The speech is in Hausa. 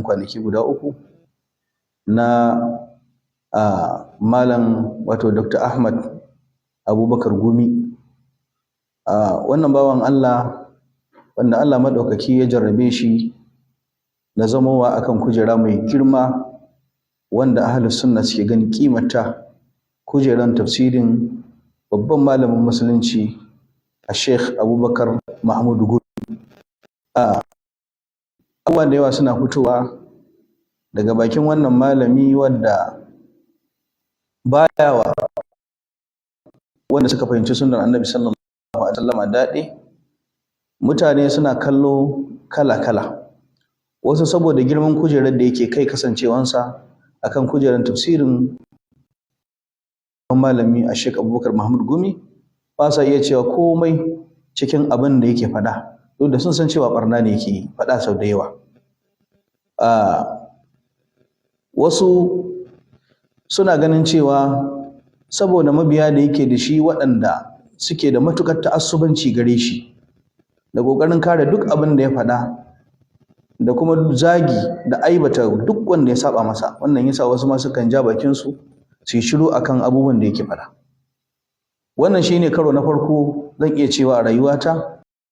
Kwanaki guda 3 na Malam, wato Dr. Ahmad Abubakar Gumi. Wannan bawan Allah, wanda Allah maɗaukaki ya jarrabe shi da zamowa akan kujera mai girma, wanda Ahlus Sunna suke ganin kimarta, kujeran tafsirin babban malamin Musulunci a Sheikh Abubakar Mahmud Gumi. Abubuwa da yawa suna fitowa daga bakin wannan malami wadda baya wa wanda suka fahimci sunnar Annabi sallallahu alaihi wasallam daɗi. Mutane suna kallo kala-kala. Wasu saboda girman kujerar da yake kai, kasancewansa akan kujerar tafsirin malami a Sheikh Abubakar Mahmud Gumi, ba sa iya cewa komai cikin abin da yake faɗa, duk da sun san cewa barna ne yake faɗa sau da yawa. Wasu suna ganin cewa saboda mabiya da yake da shi, waɗanda suke da matuƙar ta'assubanci gare shi da ƙoƙarin kare duk abin da ya faɗa da kuma zagi da aibata duk wanda ya saba masa, wannan yasa wasu ma sukan ja bakin su su yi shiru akan abubuwan da yake faɗa. Wannan shine karo na farko, zan iya cewa, a rayuwata.